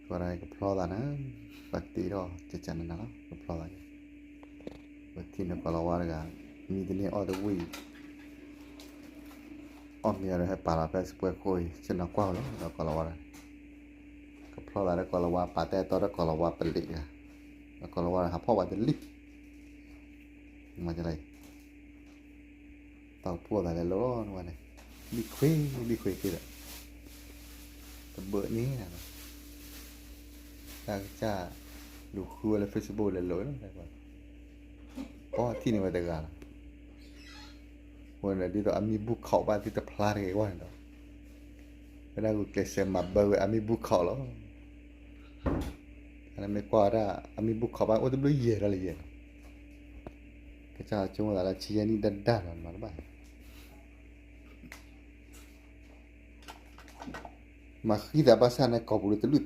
ကဖျီသးန့ၣ်, ပှၤတ့ထီၣ်ကကနနၤလီၤ ကဖျီသးန့ၣ်, ပထံၣ်န့ၣ်ကီၤလၤဝါတဂၤ, မံတန့ၢ်အီၣ်တဝံၣ်, အီၣ်မ့ၤအီၤဒီးဟဲပာ်လီၤဖဲစပွဲခိၣ်အံၤ ဆ့ၣ်နီၤကွၢ်လီၤ ဒီးကီၤလၤဝါတဂၤ, ကဖျီသးဒီးကီၤလၤဝါ ပာ်တၢ်အဲၣ်တီဒီးကီၤလၤဝါပလံးတဂၤ, ဒီးကီၤလၤဝါတဂၤဟးဖီၣ်ဝဲတလံၣ်, မၤလံ တၢ်ဖှီၣ်သးလဲၤလိၤလီၤန့ၣ်ဝဲန့ၣ်, ဘံၣ်ခွံဘံၣ်ခွံသ့ဒီး, တဘၣ်န့ၣ်, တၢ်ကစၢ်, လူၤဃုဝဲလၢ Facebook လဲၤလိၤလီၤ, ပှၤထံၣ်န့ၢ်ဝဲတဂၤလီၤ, အဃိန့ၣ်ဒ်သိးအမံဘူၣ်ခီၣ်ဘၣ်သ့ၣ်တဖျါတဂ့ၤဝဲန့ၣ်ဒီး, ဝဲဒၣ်ဂုာ်ကျဲးစၢးမၤဘၢဝဲအမံဘူၣ်ခီၣ်လီၤ နမ့ၢ်ကွၢ်ဝဲဒၣ် အမံဘူၣ်ခီၣ်ဘၣ်အိၣ်တဘျုးယဲၢ်ဒီးလၢယဲၢ်လီၤ, ကစၢ်ဆိကမိၣ်သးလၢဆံယဲၢ်နံၣ်ဒၣ်ဒၣ်လီၤ မၤတဘၣ်, မၤဃံသးဘၣ်ဆၣ်န့ၣ် ကိာ်ပူၤလၢတလုၢ်